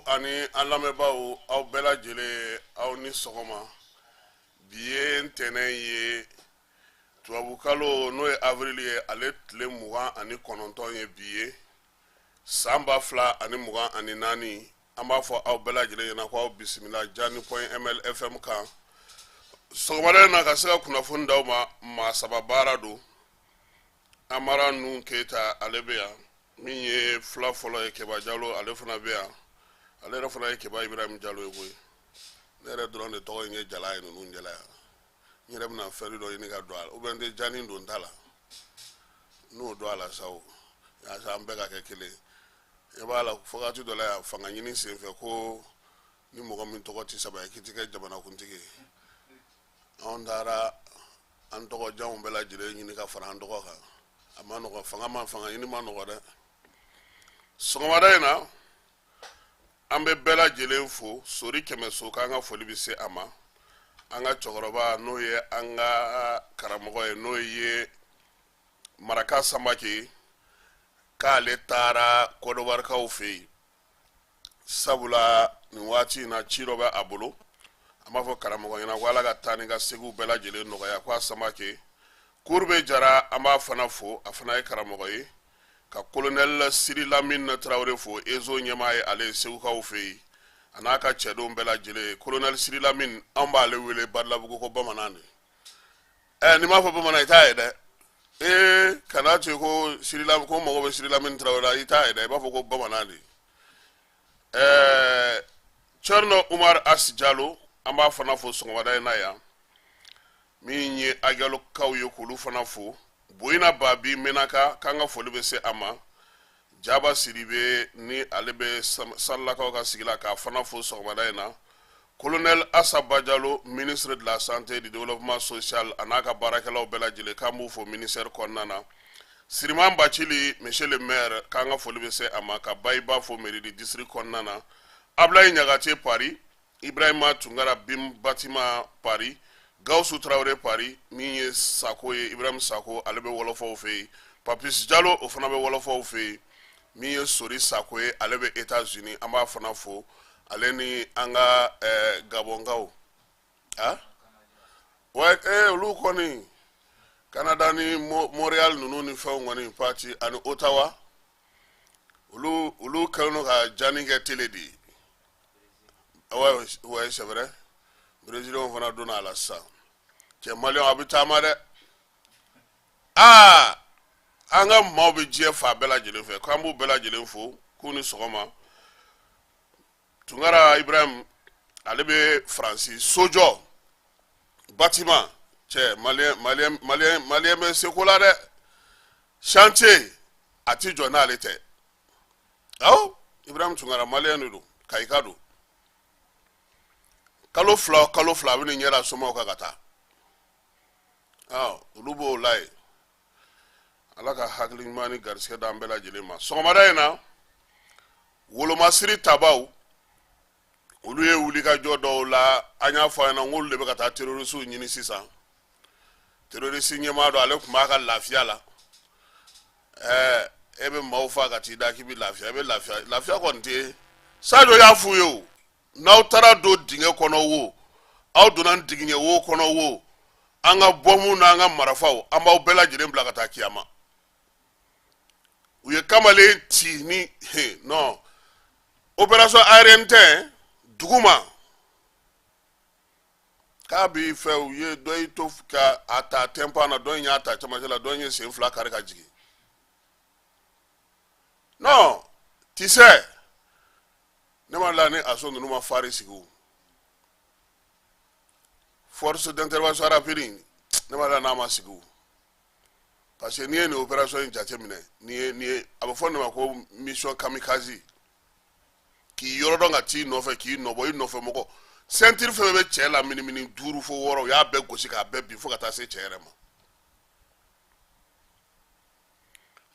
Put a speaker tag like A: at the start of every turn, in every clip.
A: Ani an lamɛnbaaw, aw bɛɛ lajɛlen, aw ni sɔgɔma. Bi ye ntɛnɛn ye, tubabukalo n'o ye avril ye, ale tile 29 ye bi ye, san 2024. An b'a fɔ aw bɛɛ lajɛlen ɲɛna ko aw bisimila Jani.ml FM kan sɔgɔmada in na, ka se ka kunnafoni d'aw ma. Maa saba baara don. Amara Nun Keyita, ale bɛ yan. Min ye fila fɔlɔ ye, Keba Jalo, ale fana bɛ yan. Ale yɛrɛ fana ye Keba Ibrahim Jalo ye koyi. Ne yɛrɛ dɔrɔn de tɔgɔ in ye Jala ye ninnu cɛla yan. N yɛrɛ bɛna fɛn dɔ ɲini ka don a la, ou bien n tɛ Jani don ta la, n'o don a la sa, o yaasa an bɛɛ ka kɛ kelen ye. I b'a la wagati dɔ la yan, fanga ɲini senfɛ, ko ni mɔgɔ min tɔgɔ tɛ saba ye, k'i tɛ kɛ jamanakuntigi ye. Anw taara an tɔgɔ janw bɛɛ lajɛlen ɲini ka fara an tɔgɔ kan. A ma nɔgɔ, fanga ma, fanga ɲini ma nɔgɔ dɛ. Sɔgɔmada in na, an bɛ bɛɛ lajɛlen fo. Sori Kɛmɛso, k'an ka foli bɛ se a ma. An ka cɛkɔrɔba, n'o ye an ka karamɔgɔ ye, n'o ye Maraka Samake, k'ale taara Kɔdiwarikaw fɛ yen, sabula nin waati in na, ci dɔ bɛ a bolo. An b'a fɔ karamɔgɔ ɲɛna ko Ala ka taa ni ka seginw bɛɛ lajɛlen nɔgɔya. Ko a Samake Kurube Jara, an b'a fana fo, a fana ye karamɔgɔ ye. Ka kolonɛli Siri Lamine Tarawele fo, ezo ɲɛmaa ye ale ye Segukaw fɛ yen, a n'a ka cɛdenw bɛɛ lajɛlen. Kolonɛli Siri Lamine, anw b'ale wele Badalabugu ko bamanan de. Ɛ, n'i m'a fɔ bamanan, i t'a ye dɛ. Ee, kana to ko Siri Lamine, ko mago bɛ Siri Lamine Tarawele la, i t'a ye dɛ, i b'a fɔ ko bamanan de. Ɛɛ, Cɛrino Umar As Jalo, an b'a fana fo sɔgɔmada in na yan. Min ye Agalokaw ye, k'olu fana fo. Boyina Babi Menaka, k'an ka foli bɛ se a ma. Jaba Sidibe, ni ale bɛ Salakaw ka sigi la, k'a fana fo sɔgɔmada in na. Colonel Asa Bajalo, ministre de la Santé, du Développement social, a n'a ka baarakɛlaw bɛɛ lajɛlen, k'an b'u fo ministère kɔnɔna na. Siriman Bacili, monsieur le maire, k'an ka foli bɛ se a ma. Ka Bayiba fo mairie du district kɔnɔna na. Ablaye Ɲagate Paris, Ibrahima Tunkara Bim Batima Paris, Gawusu Tarawele Paris. Min ye Sako ye, Ibrahim Sako, ale bɛ wɔlɔfɔw fɛ yen. Papis Jalo, o fana bɛ wɔlɔfɔw fɛ yen. Min ye Sori Sako ye, ale bɛ États-Unis, an b'a fana fo, ale ni an ka Gabɔnkaw. Ah ouais, olu kɔni, Canada ni Montréal ninnu ni fɛnw kɔni, parti ani Ottawa, olu kɛlen don ka jani kɛ télé de ye. Ouais, c'est vrai, Brésilien fana donna a la sisan. Cɛ maliyɛnw, a bɛ taama dɛ. Aa, an ka maaw bɛ diɲɛ fan bɛɛ lajɛlen fɛ, k'an b'u bɛɛ lajɛlen fo k'u ni sɔgɔma. Tunkara Ibrahim, ale bɛ Faransi, sojɔ bâtiment. Cɛ maliyɛn, maliyɛn, maliyɛn, maliyɛn bɛ seko la dɛ. Chantier a ti jɔ n'ale tɛ. Awɔ, Ibrahim Tunkara, maliyɛn de don, kayika don. Kalo 2, kalo 2, a bɛ nin ɲɛ da somaw kan ka taa. Olu b'o la yen. Ala ka hakili ɲuman ni garisɛgɛ d'an bɛɛ lajɛlen ma. Sɔgɔmada in na, wolomasiri tabaw, olu ye wulikajɔ dɔw la. An y'a fɔ a ɲɛna k'olu de bɛ ka taa terroristew ɲini sisan. Terroriste ɲɛmaa dɔ, ale tun b'a ka lafiya la. Ɛɛ, e bɛ maaw fa ka t'i da k'i bɛ lafiya, e bɛ lafiya, lafiya kɔni tɛ yen. Sajo y'a f'u ye o, n'aw taara don dingɛ kɔnɔ wo, aw donna dingɛ wo kɔnɔ wo, an ka bɔnmu n'an ka marifaw, an b'aw bɛɛ lajɛlen bila ka taa kiyama. U ye kamalen ci ni non opération aérienne tɛ duguma, k'a bi fɛ u ye dɔ y'i to ka a ta tɛnpan na, dɔ in y'a ta cɛmancɛ la, dɔ in ye sen fila kari ka jigin. Non, tu sais, ne ma la ni aso ninnu ma fari sigi o, force d'intervention rapide, ne ma la n'a ma sigi o, parce que n'i ye nin opération in jateminɛ, nin ye a bɛ fɔ nin ma ko mission kamikaze, k'i yɔrɔ dɔn ka t'i nɔfɛ, k'i nɔbɔ i nɔfɛ mɔgɔ. Ceinture fɛn fɛn bɛ cɛ la, minimini duuru fo wɔɔrɔ, u y'a bɛɛ gosi k'a bɛɛ bin fo ka taa se cɛ yɛrɛ ma.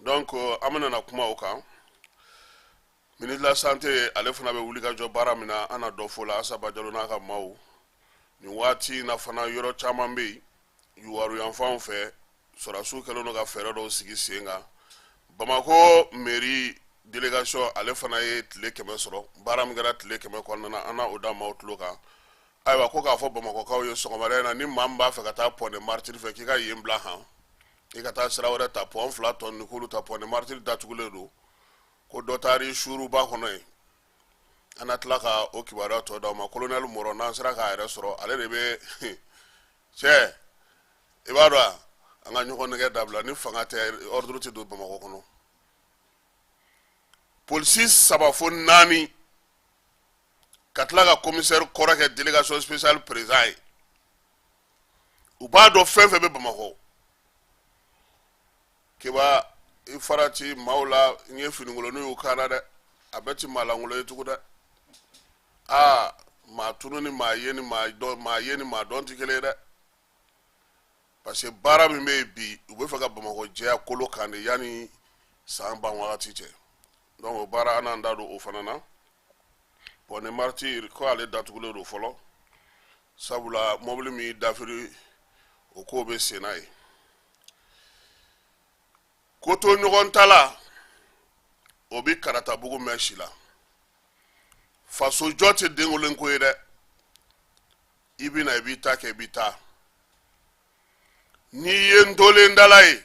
A: Donc an bɛna na kuma o kan. Ministre de la Santé, ale fana bɛ wulikajɔ baara min na, an na dɔ fɔ la. Asa Bajalo n'a ka maaw, nin waati in na fana, yɔrɔ caman bɛ yen Youwarou yanfanw fɛ, sɔrɔdasiw kɛlen don ka fɛɛrɛ dɔw sigi sen kan. Bamakɔ mairie délégation ale fana ye tile 100 sɔrɔ. Baara min kɛra tile 100 kɔnɔna na, an na o da maaw tulo kan. Ayiwa, ko k'a fɔ bamakɔkaw ye sɔgɔmada in na, ni maa min b'a fɛ ka taa pont des Martyrs fɛ, k'i ka yen bila han, i ka taa sira wɛrɛ ta. Pont fila tɔ ni k'olu ta, pont des Martyrs datugulen don, ko dɔ taar'i suuru ba kɔnɔ yen. An na tila ka o kibaruya tɔ d'aw ma. Kolonɛli Mɔrɔ, n'an sera k'a yɛrɛ sɔrɔ, ale de bɛ cɛ i b'a dɔn an ka ɲɔgɔn nɛgɛ dabila. Ni fanga tɛ, ordre tɛ don Bamakɔ kɔnɔ. Polisi saba fo naani ka tila ka commissaire kɔrɔ kɛ délégation spéciale président ye, u b'a dɔn fɛn fɛn bɛ Bamakɔ. Keba, i farati maaw la, n ye finikoloni y'u kan na dɛ, a bɛɛ ti maa lankolon ye tugun dɛ. Aa, maa tunu ni maa ye ni maa dɔn, maa ye ni maa dɔn tɛ kelen ye dɛ, parce que baara min bɛ yen bi, u bɛ fɛ ka Bamakɔ jɛya kolo kan de yanni san ban wagati cɛ. Donc o baara, an n'an da don o fana na. Pont des Martyrs ko ale datugulen don fɔlɔ, sabula mɔbili min dafiri, o ko bɛ sen na ye. Ko to ɲɔgɔn ta la, o bi karatabugu mɛn si la. Fasojɔ tɛ denkolen ko ye dɛ. I bɛ na, i b'i ta kɛ, i bɛ taa. N'i ye ntolendala ye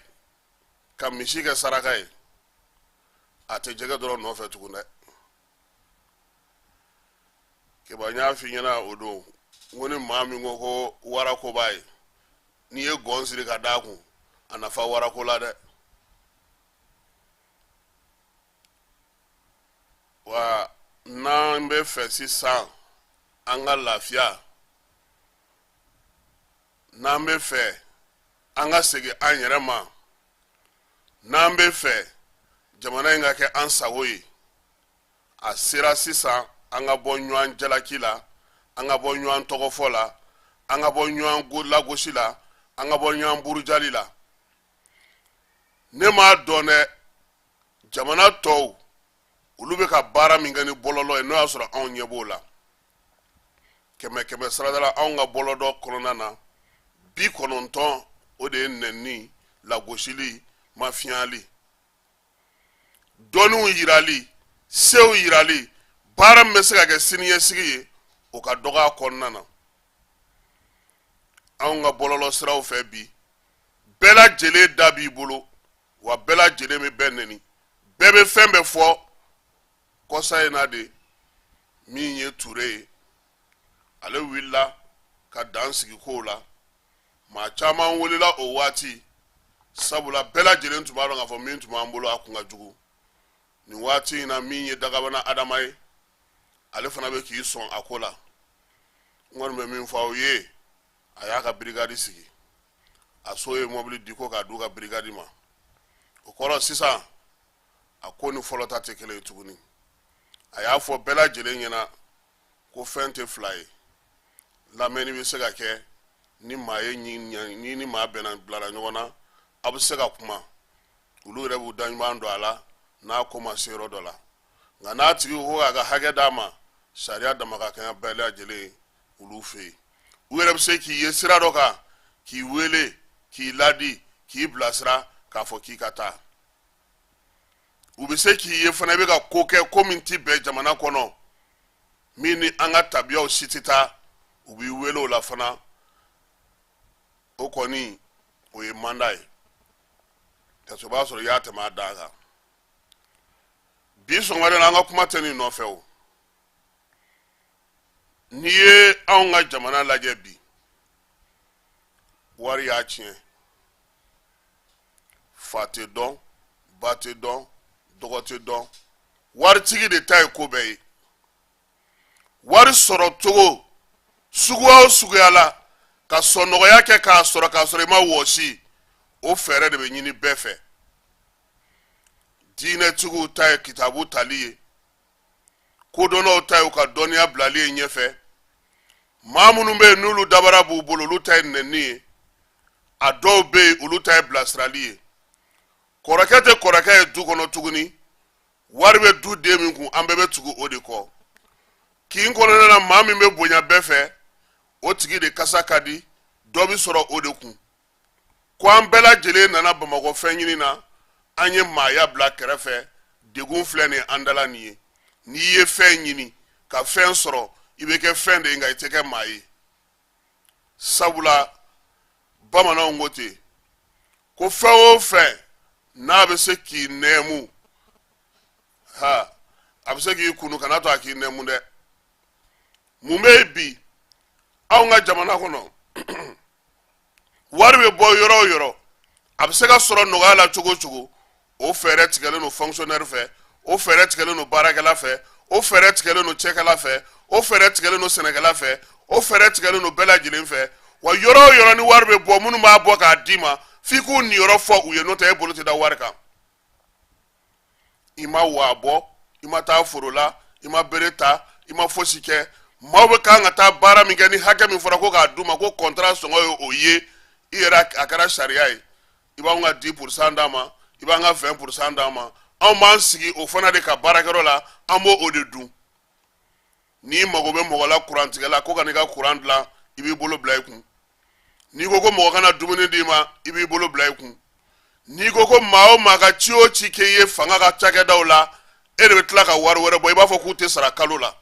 A: ka misi kɛ saraka ye, a tɛ jɛgɛ dɔrɔn nɔfɛ tugun dɛ. Keba, n y'a f'i ɲɛna o don, n ko ni maa min ko ko warako b'a ye, n'i ye gɔn siri ka d'a kun, a nafa warako la dɛ. Wa n'an bɛ fɛ sisan an ka lafiya, n'an bɛ fɛ an ka segin an yɛrɛ ma, n'an bɛ fɛ jamana in ka kɛ an sago ye, a sera sisan an ka bɔ ɲɔgɔn jalaki la, an ka bɔ ɲɔgɔn tɔgɔfɔ la, an ka bɔ ɲɔgɔn lagosi la, an ka bɔ ɲɔgɔn burujali la. Ne m'a dɔn dɛ, jamana tɔw olu bɛ ka baara min kɛ ni bɔlɔlɔ ye, n'o y'a sɔrɔ anw ɲɛ b'o la, kɛmɛ kɛmɛ sarada la, anw ka bɔlɔlɔ kɔnɔna na, 90 o de ye nɛni, lagosili, mafiyali, dɔnniw yirali, sew yirali, baara min bɛ se ka kɛ siniɲɛsigi ye, o ka dɔgɔ a kɔnɔna na. Anw ka bɔlɔlɔ siraw fɛ bi, bɛɛ lajɛlen da b'i bolo wa, bɛɛ lajɛlen bɛ bɛɛ nɛni, bɛɛ bɛ fɛn bɛɛ fɔ. Kɔsa in na de, min ye Ture ye, ale wulila ka dan sigi kow la. Maa caman wulila o waati, sabula bɛɛ lajɛlen tun b'a dɔn k'a fɔ min tun b'an bolo, a kun ka jugu. Nin waati in na, min ye Dagabana Adama ye, ale fana bɛ k'i sɔn a ko la. N kɔni bɛ min fɔ aw ye, a y'a ka birigadi sigi, a so ye mɔbili di ko k'a d'u ka birigadi ma. O kɔrɔ sisan, a ko ni fɔlɔ ta tɛ kelen ye tuguni. A y'a fɔ bɛɛ lajɛlen ɲɛna ko fɛn tɛ fila ye, lamɛnni bɛ se ka kɛ ni maa ye, ni ni maa bɛnna bilara ɲɔgɔn na, aw bɛ se ka kuma. Olu yɛrɛ b'u da ɲuman don a la n'a ko ma se yɔrɔ dɔ la. Nka n'a tigi ko k'a ka hakɛ d'a ma, sariya dama ka kan bɛɛ lajɛlen olu fɛ yen. U yɛrɛ bɛ se k'i ye sira dɔ kan, k'i wele, k'i ladi, k'i bilasira, k'a fɔ k'i ka taa. U bɛ se k'i ye fana i bɛ ka ko kɛ, ko min tɛ bɛn jamana kɔnɔ, min ni an ka tabiyaw si tɛ taa, u b'i wele o la fana. O kɔni, o ye mandat ye, parce que o b'a sɔrɔ i y'a tɛmɛ a dan kan. Bi sɔgɔmada na, an ka kuma tɛ nin nɔfɛ o. N'i ye anw ka jamana lajɛ bi, wari y'a tiɲɛ. Fa tɛ dɔn, ba tɛ dɔn, dɔgɔ tɛ dɔn, waritigi de ta ye ko bɛɛ ye. Wari sɔrɔ cogo suguya o suguya la, ka sɔnɔgɔya kɛ k'a sɔrɔ, k'a sɔrɔ i ma wɔsi, o fɛɛrɛ de bɛ ɲini bɛɛ fɛ. Diinɛtigiw ta ye kitabu tali ye, kodɔnnaw ta ye u ka dɔnniya bilali ye ɲɛfɛ, maa minnu bɛ yen n'olu dabara b'u bolo, olu ta ye nɛni ye, a dɔw bɛ yen, olu ta ye bilasirali ye. Kɔrɔkɛ tɛ kɔrɔkɛ ye du kɔnɔ tuguni. Wari bɛ du den min kun, an bɛɛ bɛ tugu o de kɔ. Kin kɔnɔna na, maa min bɛ bonya bɛɛ fɛ, o tigi de kasa ka di, dɔ bɛ sɔrɔ o de kun. Ko an bɛɛ lajɛlen nana Bamakɔ fɛn ɲini na, an ye maaya bila kɛrɛfɛ. Degun filɛ nin ye an dala nin ye. N'i ye fɛn ɲini ka fɛn sɔrɔ, i bɛ kɛ fɛn de ye, nka i tɛ kɛ maa ye. Sabula bamananw ko ten ko fɛn o fɛn n'a bɛ se k'i nɛɛmu, ha, a bɛ se k'i kunu, kana to a k'i nɛɛmu dɛ. Mun bɛ yen bi anw ka jamana kɔnɔ? Wari bɛ bɔ yɔrɔ o yɔrɔ, a bɛ se ka sɔrɔ nɔgɔya la cogo o cogo, o fɛɛrɛ tigɛlen don fonctionnaire fɛ, o fɛɛrɛ tigɛlen don baarakɛla fɛ, o fɛɛrɛ tigɛlen don cɛkɛla fɛ, o fɛɛrɛ tigɛlen don sɛnɛkɛla fɛ, o fɛɛrɛ tigɛlen don bɛɛ lajɛlen fɛ. Wa yɔrɔ o yɔrɔ ni wari bɛ bɔ, minnu b'a bɔ k'a d'i ma, f'i k'u niyɔrɔ fɔ u ye, n'o tɛ e bolo tɛ da wari kan. I ma waa bɔ, i ma taa foro la, i ma bere ta, i ma fosi kɛ. Maaw bɛ kan ka taa baara min kɛ ni hakɛ min fɔra ko k'a d'u ma, ko contrat sɔngɔ ye o ye, i yɛrɛ a kɛra sariya ye, i b'anw ka 10% d'an ma, i b'an ka 20% d'an ma. Anw b'an sigi o fana de ka baarakɛyɔrɔ la, an b'o o de dun. N'i mago bɛ mɔgɔ la kurantigɛla ko ka n'i ka kuran dilan, i b'i bolo bila i kun. N'i ko ko mɔgɔ kana dumuni d'i ma, i b'i bolo bila i kun. N'i ko ko maa o maa ka ci o ci k'i ye fanga ka cakɛdaw la, e de bɛ tila ka wari wɛrɛ bɔ, i b'a fɔ k'u tɛ sara kalo la.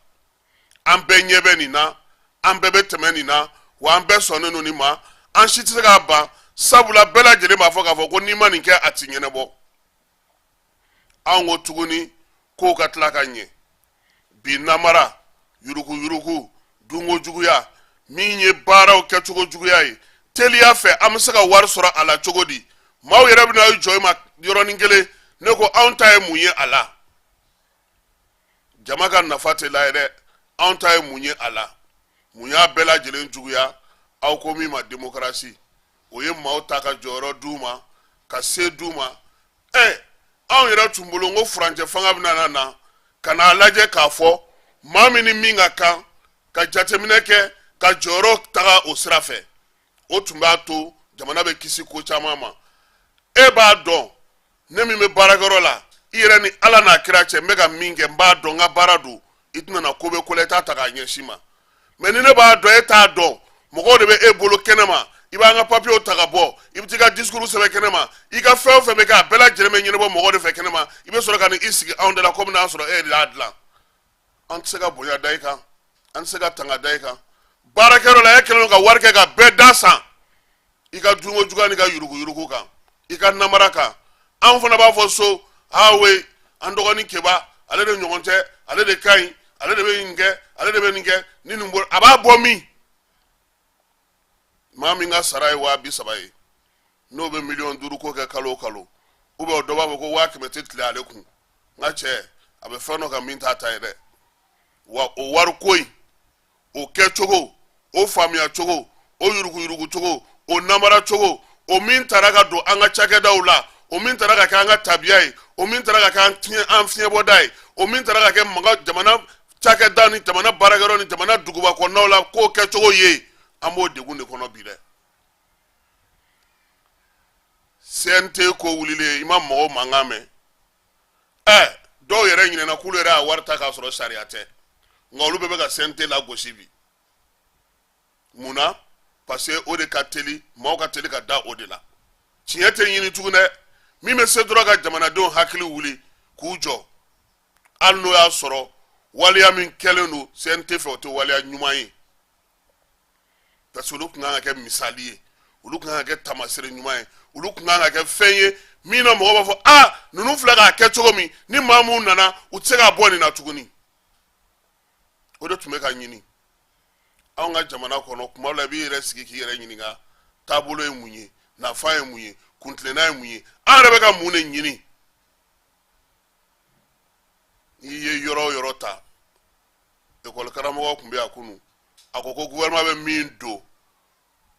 A: An bɛɛ ɲɛ bɛ nin na, an bɛɛ bɛ tɛmɛ nin na, wa an bɛɛ sɔnnen don nin ma. An si tɛ se k'a ban, sabula bɛɛ lajɛlen b'a fɔ k'a fɔ ko n'i ma nin kɛ, a ti ɲɛnabɔ. Anw ko tuguni kow ka tila ka ɲɛ bi. Namara, yuruguyurugu, dunko juguya, min ye baaraw kɛcogo juguya ye teliya fɛ, an bɛ se ka wari sɔrɔ a la cogo di? Maaw yɛrɛ bɛna jɔ i ma yɔrɔnin kelen. Ne ko anw ta ye mun ye a la? Jama ka nafa tɛ lajɛ dɛ, anw ta ye mun ye a la? Mun y'a bɛɛ lajɛlen juguya? Aw ko min ma demokarasi, o ye maaw ta ka jɔyɔrɔ d'u ma, ka se d'u ma. Ɛ, anw yɛrɛ tun bolo ko furancɛ fanga bɛna na ka n'a lajɛ k'a fɔ maa min ni min ka kan ka jateminɛ kɛ ka jɔyɔrɔ taga o sira fɛ, o tun b'a to jamana bɛ kisi ko caman ma. E b'a dɔn, ne min bɛ baarakɛyɔrɔ la, i yɛrɛ ni Ala n'a kira cɛ, n bɛ ka min kɛ, n b'a dɔn, n ka baara don. I tɛna na ko bɛ ko la, i t'a ta k'a ɲɛsin ma. Mɛ ni ne b'a dɔn, e t'a dɔn, mɔgɔw de bɛ e bolo kɛnɛma, i b'an ka papiyew ta ka bɔ, i bɛ t'i ka discours sɛbɛn kɛnɛma, i ka fɛn o fɛn bɛ kɛ, a bɛɛ lajɛlen bɛ ɲɛnabɔ mɔgɔw de fɛ kɛnɛma. I bɛ sɔrɔ ka n'i sigi anw da la komi n'a sɔrɔ e de y'a dilan. An tɛ se ka bonya da i kan, an tɛ se ka tanga da i kan. Baarakɛyɔrɔ la, e kɛlen don ka wari kɛ ka bɛɛ da san i ka dunko juguya n'i ka yuruguyurugu kan, i ka namara kan. Anw fana b'a fɔ so, awe, an dɔgɔnin Keba, ale de ɲɔgɔn tɛ, ale de ka ɲi, ale de bɛ nin kɛ, ale de bɛ nin kɛ. Ni nin bɔra, a b'a bɔ min? Maa min ka sara ye 30.000 ye, n'o bɛ 5 miliyɔn ko kɛ kalo o kalo, ou bien dɔ b'a fɔ ko 100.000 tɛ tile ale kun. N ka cɛ, a bɛ fɛn dɔ kan min t'a ta ye dɛ. Wa o wariko in, o kɛcogo, o faamuya cogo, o yuruguyurugu cogo, o namara cogo, o min taara ka don an ka cakɛdaw la, o min taara ka kɛ an ka tabiya ye, o min taara ka kɛ an fiɲɛbɔda ye, o min taara ka kɛ maga jamana cakɛda ni jamana baarakɛyɔrɔ ni jamana duguba kɔnɔnaw la k'o kɛcogo ye, an b'o degun de kɔnɔ bi dɛ. CNT ko wulilen, i ma mɔgɔw mankan mɛn? Ɛ, dɔw yɛrɛ ɲinɛna k'olu yɛrɛ y'a wari ta k'a sɔrɔ sariya tɛ, nka olu bɛɛ bɛ ka CNT lagosi bi. Mun na? Parce que o de ka teli, maaw ka teli ka da o de la. Tiɲɛ tɛ ɲini tugun dɛ. Min bɛ se dɔrɔn ka jamanadenw hakili wuli k'u jɔ, hali n'o y'a sɔrɔ waleya min kɛlen don CNT fɛ, o tɛ waleya ɲuman ye, parce que olu tun kan ka kɛ misali ye, olu tun kan ka kɛ taamasere ɲuman ye, olu tun kan ka kɛ fɛn ye min na mɔgɔ b'a fɔ, aa, ninnu filɛ k'a kɛ cogo min, ni maa minnu nana, u tɛ se k'a bɔ nin na tuguni. O de tun bɛ ka ɲini anw ka jamana kɔnɔ. Kuma dɔ la, i b'i yɛrɛ sigi k'i yɛrɛ ɲininka, taabolo ye mun ye, nafa ye mun ye, kuntilenna ye mun ye, an yɛrɛ bɛ ka mun de ɲini? N'i ye yɔrɔ o yɔrɔ ta, ekɔli karamɔgɔ tun bɛ yan kunun, a ko ko gouvernement bɛ min don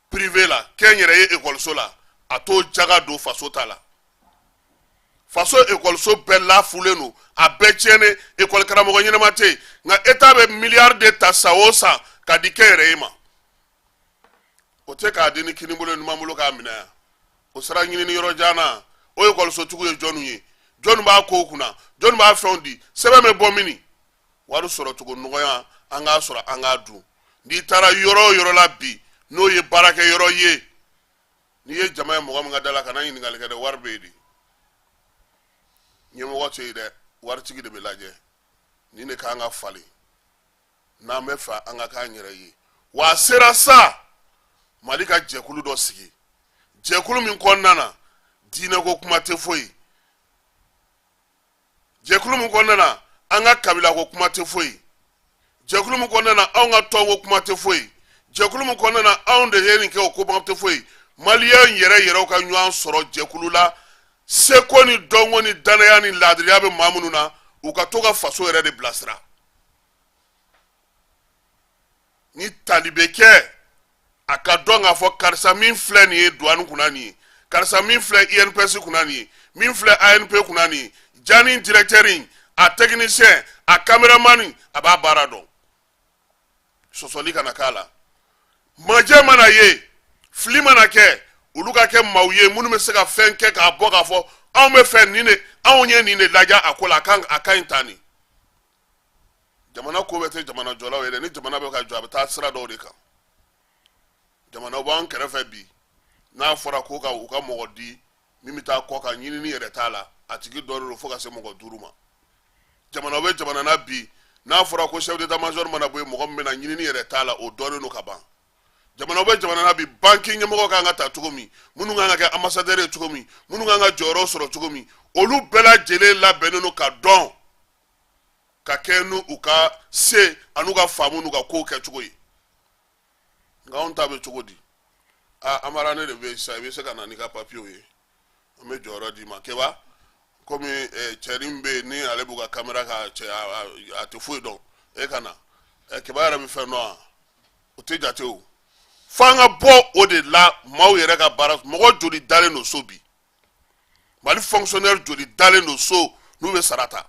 A: privé la, kɛnyɛrɛye ekɔliso la, a t'o jaga don faso ta la. Faso ekɔliso bɛɛ lafulen don, a bɛɛ tiɲɛnen, ekɔli karamɔgɔ ɲɛnama tɛ yen, nka État bɛ miliyari de ta san o san ka di kɛnyɛrɛye ma. O tɛ k'a di ni kinibolo ye numanbolo k'a minɛ yan. O sara ɲinini yɔrɔ jan na, o ekɔlisotigiw ye jɔnniw ye? Jɔnni b'a kow kunna? Jɔnni b'a fɛnw di? Sɛbɛn bɛ bɔ mini? Wari sɔrɔcogo nɔgɔya, an k'a sɔrɔ, an k'a dun. N'i taara yɔrɔ o yɔrɔ la bi, n'o ye baarakɛ yɔrɔ ye, n'i ye jama ye mɔgɔ min ka da la, kana ɲininkali kɛ dɛ, wari bɛ yen de. Ɲɛmɔgɔ tɛ yen dɛ. Waritigi de bɛ lajɛ, nin de kan ka falen n'an bɛ fɛ an ka k'an yɛrɛ ye. Wa a sera sa Mali ka jɛkulu dɔ sigi, jɛkulu min kɔnɔna na diinɛko kuma tɛ foyi, jɛkulu min kɔnɔna na an ka kabilako kuma tɛ foyi, jɛkulu min kɔnɔna na anw ka tɔnko kuma tɛ foyi, jɛkulu min kɔnɔna na anw de ye nin kɛ o ko kuma tɛ foyi. Maliyɛn yɛrɛ yɛrɛw ka ɲɔgɔn sɔrɔ jɛkulu la, seko ni dɔnko ni danaya ni laadiriya bɛ maa minnu na, u ka to ka faso yɛrɛ de bilasira. Ni tali bɛ kɛ, a ka dɔn k'a fɔ karisa min filɛ nin ye douane kunna nin ye, karisa min filɛ INPS kunna nin ye, min filɛ ANP kunna nin ye, jani directeur in, a technicien, a caméraman, a b'a baara dɔn. Sɔsɔli kana k'a la. Majɛ mana ye, fili mana kɛ, olu ka kɛ maaw ye minnu bɛ se ka fɛn kɛ k'a bɔ k'a fɔ anw bɛ fɛ nin de, anw ye nin de lajɛ a ko la, a kan a ka ɲi tan nin. Jamana ko bɛɛ tɛ jamana jɔlaw ye dɛ. Ni jamana bɛ ka jɔ, a bɛ taa sira dɔw de kan. Jamanaw b'an kɛrɛfɛ bi, n'a fɔra ko ka u ka mɔgɔ di min bɛ taa kɔ kan, ɲinini yɛrɛ t'a la, a tigi dɔ don fo ka se mɔgɔ 5 ma. Jamana bɛ jamana na bi, n'a fɔra ko chef d'état major mana bɔ yen, mɔgɔ min bɛ na, ɲinini yɛrɛ t'a la, o dɔnnen don ka ban. Jamana bɛ jamana na bi, banki ɲɛmɔgɔ kan ka ta cogo min, minnu kan ka kɛ ambassadeur ye cogo min, minnu kan ka jɔyɔrɔ sɔrɔ cogo min, olu bɛɛ lajɛlen labɛnnen don ka dɔn ka kɛ n'u u ka se an'u ka faamu n'u ka kow kɛcogo ye. Nka anw ta bɛ cogo di? Aa, Amara, ne de bɛ yen sisan, i bɛ se ka na n'i ka papiyew ye, an bɛ jɔyɔrɔ d'i ma. Keba, komi cɛnin bɛ yen ni ale b'u ka kamera ka cɛ, a tɛ foyi dɔn, e ka na. Keba yɛrɛ bɛ fɛn dɔn wa? O tɛ jate o. F'an ka bɔ o de la. Maaw yɛrɛ ka baara, mɔgɔ joli dalen don so bi? Mali fonctionnaire joli dalen don so n'u bɛ sara ta?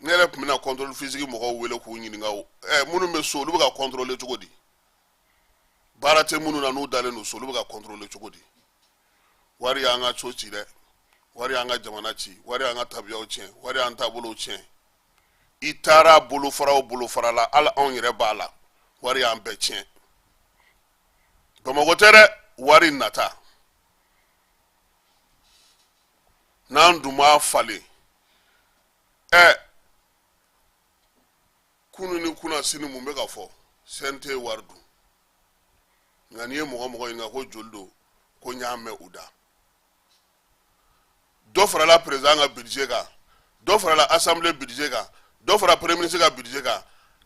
A: Ne yɛrɛ tun bɛna contrôle physique mɔgɔw wele k'u ɲininka o minnu bɛ so, olu bɛ ka contrôler cogo di? Baara tɛ minnu na n'u dalen don so, olu bɛ ka contrôler cogo di? Wari y'an ka so ci dɛ, wari y'an ka jamana ci, wari y'an ka tabiyaw tiɲɛ, wari y'an taabolow tiɲɛ. I taara bolofara o bolofara la, hali anw yɛrɛ b'a la, wari y'an bɛɛ tiɲɛ. Bamakɔ tɛ dɛ, wari nata n'an dun b'a falen. Kunu ni kunna sini, mun bɛ ka fɔ? CNT ye wari dun. Nka n'i ye mɔgɔ mɔgɔ ɲininka ko joli don, ko n y'a mɛn u da. Dɔ farala président ka budget kan, dɔ farala assemblée budget kan, dɔ fara premier ministre ka budget kan.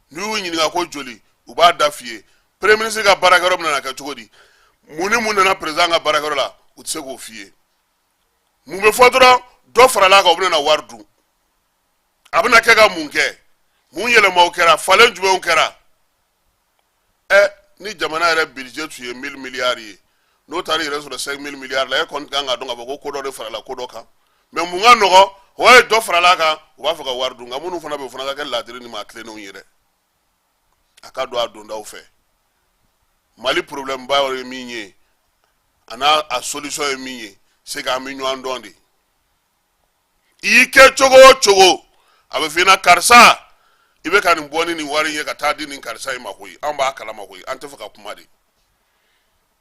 A: N'i y'u ɲininka ko joli, u b'a da f'i ye. Premier ministre ka baarakɛyɔrɔ bɛna kɛ cogo di, mun ni mun nana président ka baarakɛyɔrɔ la, u tɛ se k'o f'i ye. Mun bɛ fɔ dɔrɔn? Dɔ farala a kan, u bɛna wari dun. A bɛna kɛ ka mun kɛ? Mun yɛlɛmaw kɛra? Falen jumɛnw kɛra? Ni jamana yɛrɛ budget tun ye 1000 milliards ye, n'o taara yɛrɛ sɔrɔ 5000 milliards la, e kɔni kan k'a dɔn k'a fɔ ko ko dɔ de farala ko dɔ kan. Mais mun ka nɔgɔ? O ye dɔ farala a kan, u b'a fɛ ka wari dun. Nka minnu fana bɛ yen, o fana ka kɛ laadiri ni maa tilennenw ye dɛ, a ka don a dondaw fɛ. Mali problème ba ye min ye, a n'a a solution ye min ye, c'est que an bɛ ɲɔgɔn dɔn de. I y'i kɛ cogo o cogo, a bɛ f'i ɲɛna karisa, i bɛ ka nin bɔ ni nin wari in ye ka taa di nin karisa in ma koyi, an b'a kalama koyi, an tɛ fɛ ka kuma de.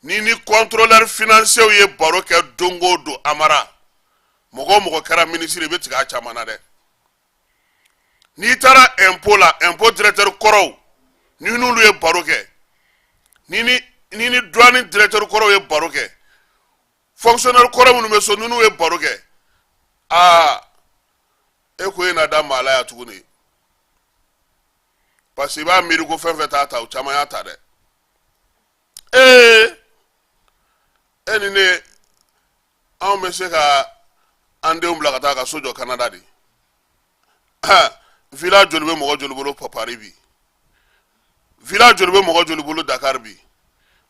A: Ni ni contrôleur financier ye baro kɛ don o don, Amara, mɔgɔ o mɔgɔ kɛra ministre, i bɛ tigɛ a caman na dɛ. N'i taara impôt la, impôt directeur kɔrɔw, ni n'olu ye baro kɛ, ni douane directeur kɔrɔw ye baro kɛ, fonctionnaire kɔrɔ minnu bɛ so, n'u ye baro kɛ, aa, e ko e na da maa la yan tuguni, parce que i b'a miiri ko fɛn fɛn t'a ta, o caman y'a ta dɛ. Ee, e ni ne, anw bɛ se ka an denw bila ka taa ka so jɔ Canada de. Villa joli bɛ mɔgɔ joli bolo Paris bi? Villa joli bɛ mɔgɔ joli bolo Dakar bi?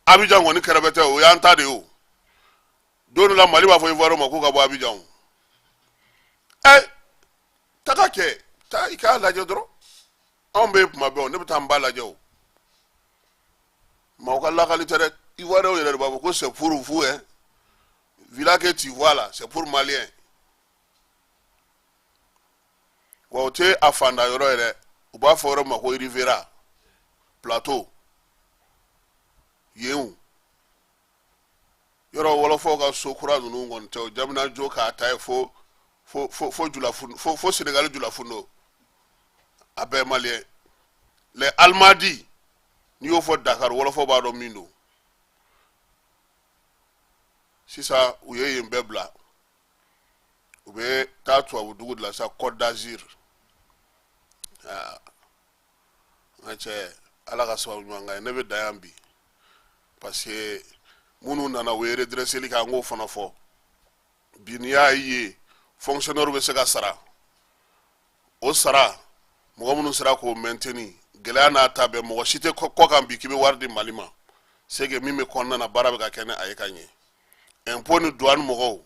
A: Abidjan kɔni kɛrɛfɛ tɛ, o y'an ta de ye. O don dɔ la, Mali b'a fɔ Ivoire ma k'u ka bɔ Abidjan. O ɛ, taga kɛ, taa i k'a lajɛ dɔrɔn. Anw bɛ yen tuma bɛɛ, o ne bɛ taa n ba lajɛ. O maaw ka lakali tɛ dɛ, Ivoiriens yɛrɛ de b'a fɔ ko c'est pour vous hein, villa que tu vois là, c'est pour Malien. Wa o tɛ a fanda yɔrɔ yɛrɛ, u b'a fɔ yɔrɔ ma ko Riviera Plateau yen. O yɔrɔ, wɔlɔfɔw ka so kura ninnu kɔni tɛ o jaminajo k'a ta ye fo Fo fo fo Julafundo, fo fo Senegali Julafundo, a bɛɛ maliyɛn. Les Almadies, n'i y'o fɔ Dakar, wɔlɔfɔ b'a dɔn min don. Sisan u ye yen bɛɛ bila, u bɛ taa tubabu dugu de la sisan, Côte d'Azur. Aa, n ka cɛ, Ala ka sababu ɲuman k'an ye. Ne bɛ dan yan bi, parce que minnu nana, u ye redresseli kɛ, an k'o fana fɔ bi. N'i y'a ye fonctionnaire bɛ se ka sara, o sara mɔgɔ minnu sera k'o maintenir, gɛlɛya n'a ta bɛɛ, mɔgɔ si tɛ kɔ kan bi k'i bɛ wari di Mali ma. C'est que min bɛ kɔnɔna na, baara bɛ ka kɛ ni a ye ka ɲɛ. Impôt ni douane mɔgɔw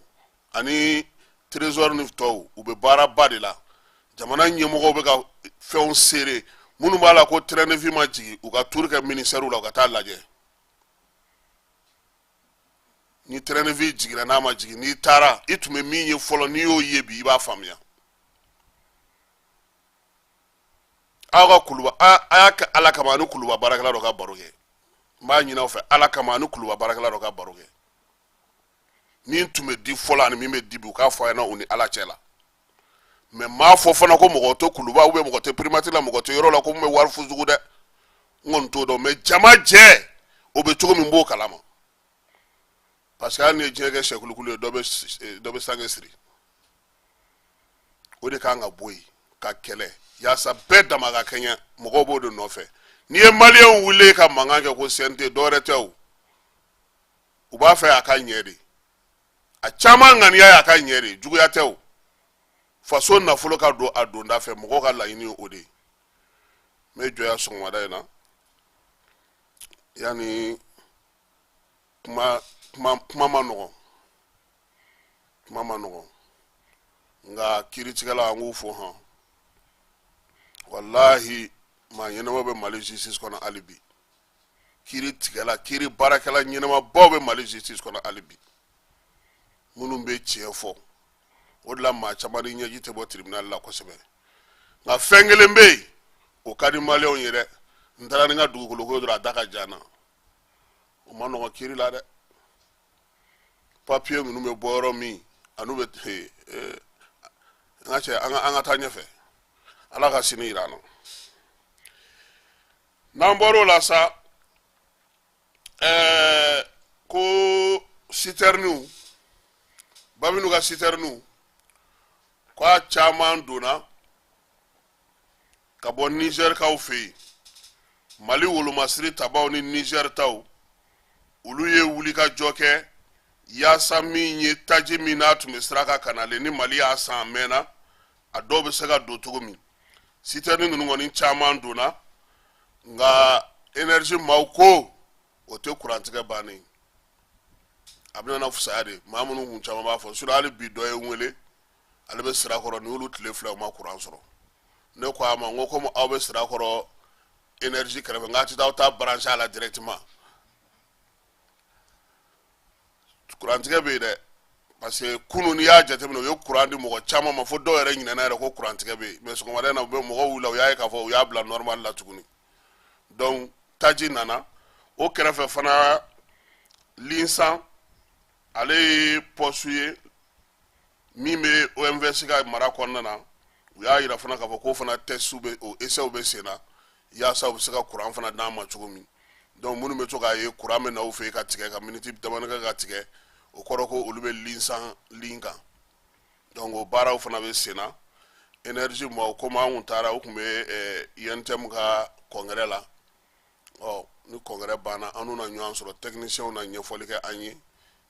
A: ani trésor ni tɔw, u bɛ baaraba de la. Jamana ɲɛmɔgɔw bɛ ka fɛnw seere. Minnu b'a la ko train de vie ma jigin, u ka tour kɛ ministère la, u ka taa lajɛ ni train de vie jiginna. N'a ma jigin, n'i taara, i tun bɛ min ye fɔlɔ, n'i y'o ye bi, i b'a faamuya. Aw ka Kuluba, a y'a kɛ Ala kama, ani Kuluba baarakɛla dɔ ka baro kɛ. N b'a ɲini aw fɛ Ala kama, ani Kuluba baarakɛla dɔ ka baro kɛ. Min tun bɛ di fɔlɔ ani min bɛ di bi, u k'a fɔ a ɲɛna u ni Ala cɛ la. Mais n m'a fɔ fana ko mɔgɔ tɛ Kuluba ou bien mɔgɔ tɛ primature la, mɔgɔ tɛ yɔrɔ la ko mun bɛ wari fusugu dɛ. N kɔni t'o dɔn, mais jama jɛ o bɛ cogo min, n b'o kalama, parce que hali ni ye diɲɛ kɛ sɛkulukulu ye, dɔ bɛ sange siri. O de kan ka bɔ yen ka kɛlɛ yaasa bɛɛ dama ka kɛɲɛ. Mɔgɔw b'o de nɔfɛ. N'i ye maliyɛnw wuli ka mankan kɛ ko CNT, dɔwɛrɛ tɛ o, u b'a fɛ a ka ɲɛ de. A caman ŋaniya ye a ka ɲɛ de, juguya tɛ o. Faso nafolo ka don a donda fɛ, mɔgɔw ka laɲini ye o de ye. N bɛ jɔ yan sɔgɔmada in na. Yanni kuma kuma kuma ma nɔgɔn, kuma ma nɔgɔn, nka kiiritigɛla, an k'u fo hɔn. Walahi, maa ɲɛnama bɛ Mali justice kɔnɔ hali bi. Kiiri tigɛla, kiiri baarakɛla ɲɛnamabaw bɛ Mali justice kɔnɔ hali bi, minnu bɛ tiɲɛ fɔ. O de la maa caman ni ɲɛji tɛ bɔ tribunal la kosɛbɛ. Nka fɛn kelen bɛ yen, o ka di maliyɛnw ye dɛ. N taara ni n ka dugukolo ko dɔrɔn, a da ka jan na. O ma nɔgɔn kiiri la dɛ. Papiye ninnu bɛ bɔ yɔrɔ min, an'u bɛ, n ka cɛ, an ka taa ɲɛfɛ. Ala ka sini yira an na. N'an bɔr'o la sa, ko sitɛriniw, Babinu ka sitɛriniw, ko a caman donna ka bɔ Nizɛrikaw fɛ yen. Mali wolomasiri tabaw ni Nizɛri taw, olu ye wulikajɔ kɛ yaasa min ye taji min n'a tun bɛ sira kan ka nalen, ni Mali y'a san a mɛnna, a dɔw bɛ se ka don cogo min. Sitɛrini ninnu kɔni caman donna, nka énergie maaw ko o tɛ kurantigɛ bannen, a bɛna na fisaya de. Maa minnu kun caman b'a fɔ surɔ, hali bi dɔ ye n wele, ale bɛ Sirakɔrɔ, ni olu tile 2 u ma kuran sɔrɔ. Ne ko a ma, n ko komi aw bɛ Sirakɔrɔ énergie kɛrɛfɛ, n k'a tɛ taa aw ta branché a la directement. Kurantigɛ bɛ yen dɛ, parce que kunun, n'i y'a jateminɛ, u ye kuran di mɔgɔ caman ma fo dɔw yɛrɛ ɲinɛna yɛrɛ ko kurantigɛ bɛ yen. Mais sɔgɔmada in na, u bɛ mɔgɔw wulila, u y'a ye k'a fɔ u y'a bila normal la tuguni. Donc taji nana. O kɛrɛfɛ fana, Linsan, ale ye poste ye min bɛ OMVS ka mara kɔnɔna na. U y'a yira fana k'a fɔ k'o fana test bɛ, o essai bɛ sen na yaasa u bɛ se ka kuran fana d'an ma cogo min. Donc minnu bɛ to k'a ye kuran bɛ na u fɛ yen ka tigɛ, ka miniti damadɔ kɛ ka tigɛ, o kɔrɔ ko olu bɛ Linsan ligne kan. Donc o baaraw fana bɛ sen na. Énergie maaw, komi an kun taara, u tun bɛ UNTM ka congrès la. Ɔ ni congrès banna, an n'u na ɲɔgɔn sɔrɔ, techniciens na ɲɛfɔli kɛ an ye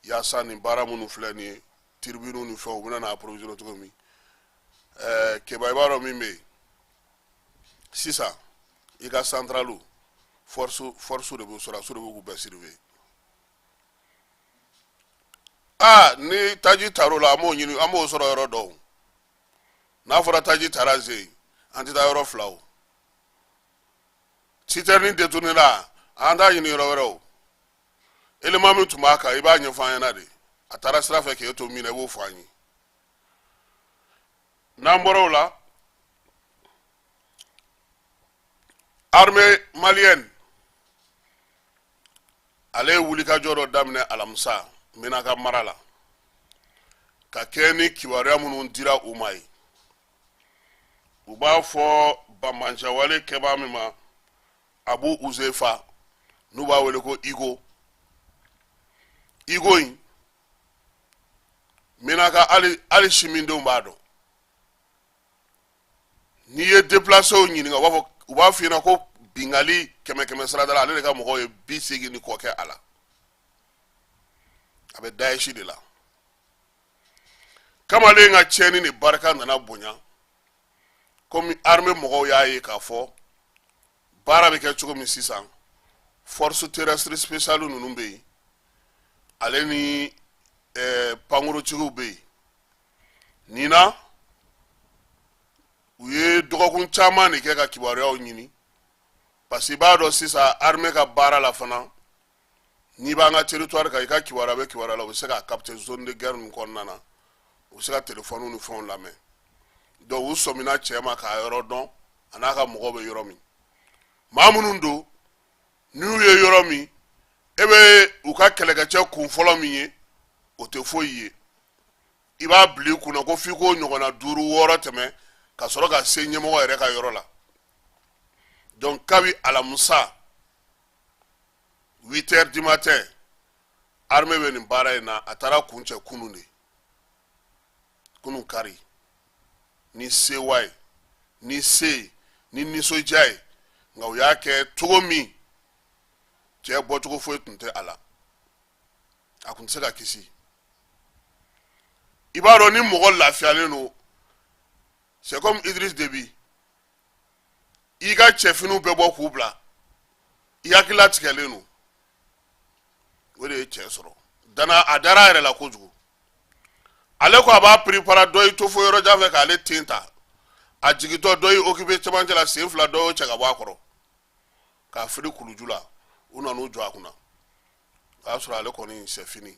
A: yaasa nin baara minnu filɛ nin ye, turbines ni fɛnw, u bɛna na approvisionner cogo min. Keba, i b'a dɔn min bɛ yen sisan, i ka centrale, force de bɛ sɔrɔ, de bɛ k'u bɛɛ surveiller. Aa, ni taji tar'o la, an b'o ɲini, an b'o sɔrɔ yɔrɔ dɔw. N'a fɔra taji taara ze, an tɛ taa yɔrɔ fila. O citerne détourné la, an t'a ɲini yɔrɔ wɛrɛ. O élément min tun b'a kan, i b'a ɲɛfɔ an ɲɛna de. A taara sira fɛ k'e to min na, i b'o fɔ an ye. N'an bɔra o la, armée malienne, ale ye wulikajɔ dɔ daminɛ alamisa Menaka mara la. Ka kɛɲɛ ni kibaruya minnu dira u ma ye, u b'a fɔ banbaanciwale kɛbaa min ma Abu Uzefa, n'u b'a wele ko Igo. Igo in, Menaka, hali simindenw b'a dɔn. N'i ye déplacéw ɲininka, u b'a f'i ɲɛna ko bingali kɛmɛ kɛmɛ sarada la, ale de ka mɔgɔw ye 80 ni kɔ kɛ a la. A bɛ Daesh de la. Kamalen ka tiɲɛni de barika nana bonya, komi armée mɔgɔw y'a ye k'a fɔ baara bɛ kɛ cogo min sisan. Force terrestre spéciale ninnu bɛ yen, ale ni pankurutigiw bɛ yen. Nin na, u ye dɔgɔkun caman de kɛ ka kibaruyaw ɲini, parce que i b'a dɔn sisan, armée ka baara la fana, n'i b'an ka territoire kan, i ka kibaruya bɛ kibaruya la, u bɛ se k'a capter. Zone de guerre ninnu kɔnɔna na, u bɛ se ka téléphone ni fɛnw lamɛn. Donc u sɔmina cɛ ma k'a yɔrɔ dɔn, a n'a ka mɔgɔw bɛ yɔrɔ min, maa minnu don. N'u ye yɔrɔ min, e bɛ u ka kɛlɛkɛcɛ kun fɔlɔ min ye, o tɛ foyi ye. I b'a bila i kunna ko f'i k'o ɲɔgɔnna duuru wɔɔrɔ tɛmɛ ka sɔrɔ ka se ɲɛmɔgɔ yɛrɛ ka yɔrɔ la. Donc kabi alamusa 8 heures du matin, armée bɛ nin baara in na. A taara kuncɛ kunun de, kunun kari, ni sewa ye, ni se ye, ni nisɔndiya ye. Nka u y'a kɛ cogo min, cɛ bɔcogo foyi tun tɛ a la, a tun tɛ se ka kisi. I b'a dɔn, ni mɔgɔ lafiyalen don, c'est comme Idriss Déby, i ka cɛfiniw bɛɛ bɔ k'u bila, i hakili latigɛlen don. O de ye cɛ sɔrɔ dana, a dara a yɛrɛ la kojugu. Ale ko a b'a piripara, dɔ y'i to fo yɔrɔ jan fɛ k'ale ten ta. A jigintɔ, dɔ y'i occupé cɛmancɛ la, sen fila, dɔ y'o cɛ ka bɔ a kɔrɔ k'a fili kuluju la. U nan'u jɔ a kunna, o y'a sɔrɔ ale kɔni, c'est fini.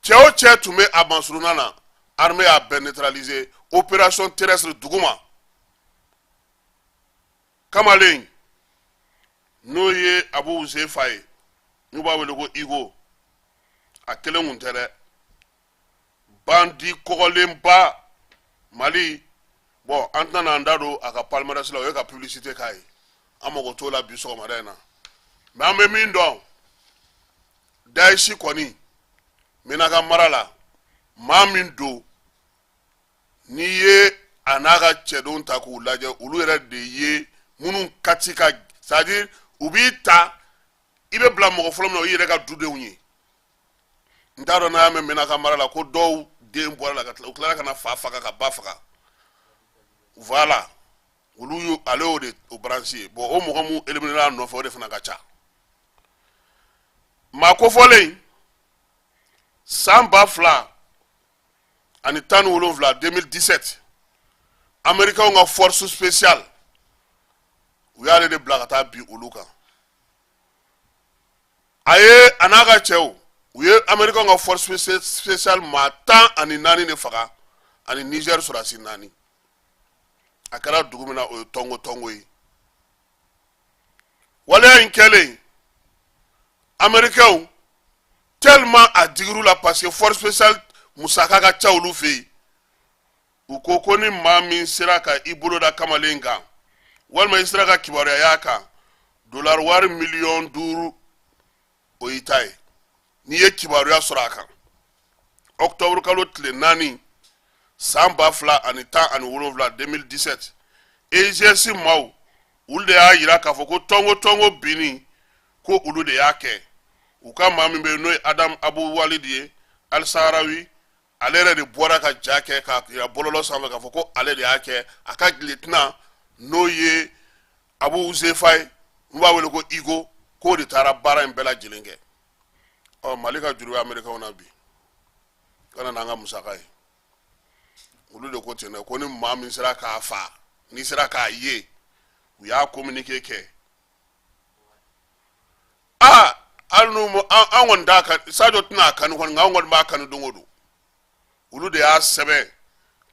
A: Cɛ o cɛ tun bɛ a masurunna na, armée y'a bɛɛ neutraliser, opération terrestre duguma. Kamalen n'o ye Abu Zefa ye, n'u b'a wele ko Igo, a kelen kun tɛ dɛ. Bandi kɔgɔlenba Mali. Bon, an tɛna n'an da don a ka palmarès la, o ye ka publicité k'a ye, an mago t'o la bi sɔgɔmada in na. Mais an bɛ min dɔn, Daesh kɔni, Menaka mara la, maa min don, n'i ye a n'a ka cɛdenw ta k'u lajɛ, olu yɛrɛ de ye minnu kati ka, c'est à dire u b'i ta, i bɛ bila mɔgɔ fɔlɔ min na, o y'i yɛrɛ ka dudenw ye. N t'a dɔn n'a y'a mɛn Menaka mara la ko dɔw den bɔra la ka tila, u tilara ka na fa faga ka ba faga. Voilà, olu y'o, ale y'o de o branche ye. Bon, o mɔgɔ mun éliminé a nɔfɛ, o de fana ka ca. Maa kofɔlen, san 2017, 2017, Américains ka force spéciale, u y'ale de bila ka taa bi olu kan. A ye, a n'a ka cɛw, u ye Américains ka force spéciale maa 14 de faga ani Niger sɔrɔdasi naani. A kɛra dugu min na, o ye Tɔngo Tɔngo ye. Waleya in kɛlen, Américains tellement a digir'u la, parce que force spéciale musaka ka ca olu fɛ yen, u ko ko ni maa min sera ka i bolo da kamalen kan, walima i sera ka kibaruya y'a kan, dolari wari miliyɔn 5, o y'i ta ye, n'i ye kibaruya sɔrɔ a kan. Octobre kalo tile 4, san 2017, 2017, EIGS maaw, olu de y'a yira k'a fɔ ko Tɔngo Tɔngo binni, ko olu de y'a kɛ. U ka maa min bɛ yen, n'o ye Adam Abu Walid ye Alisaharawi, ale yɛrɛ de bɔra ka ja kɛ k'a yira bɔlɔlɔ sanfɛ k'a fɔ ko ale de y'a kɛ. A ka lieutenant, n'o ye Abu Zefa ye, n'u b'a wele ko Igo, k'o de taara baara in bɛɛ lajɛlen kɛ. Ɔ, Mali ka juru bɛ Américains na bi ka na n'an ka musaka ye. Olu de ko ten dɛ, ko ni maa min sera k'a fa, n'i sera k'a ye, u y'a communiqué kɛ. Aa, hali n'u an kɔni t'a kan, Sadio tɛna a kanu kɔni, nka an kɔni b'a kanu don o don. Olu de y'a sɛbɛn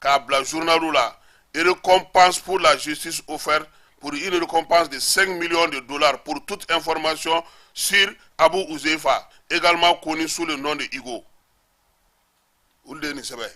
A: k'a bila journal la: récompense pour la justice offerte pour une récompense de 5 millions de dollars pour toute information sur Abu Uzeifa, également connu sous le nom de Igo. Olu de ye nin sɛbɛn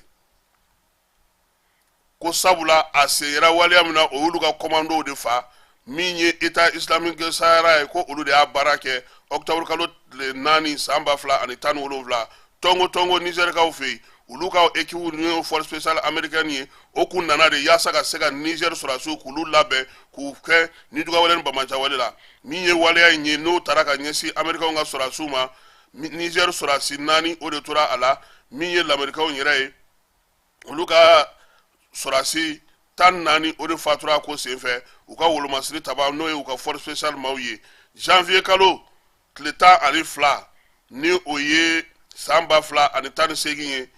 A: ko sabula a sen yera waleya min na, o y'olu ka kɔmandow de fa min ye État islamique Sahara ye, ko olu de y'a baara kɛ octobre kalo tile 4 san 2017, Tɔngo Tɔngo, Nizɛrikaw fɛ yen. Olu ka équipe ni force spéciale américaine ye, o kun nana de yaasa ka se ka Niger sɔrɔdasiw k'olu labɛn k'u kɛ nijugawale ni banbaanciwale la. Min ye waleya in ye, n'o taara ka ɲɛsin américains ka sɔrɔdasiw ma, Niger sɔrɔdasi 4, o de tora a la. Min ye lamɛrikaw yɛrɛ ye, olu ka sɔrɔdasi 14, o de fatura ko senfɛ u ka wolomasiri taba, n'o ye u ka force spéciale maaw ye. Janvier kalo tile 12, ni o ye san 2018 ye,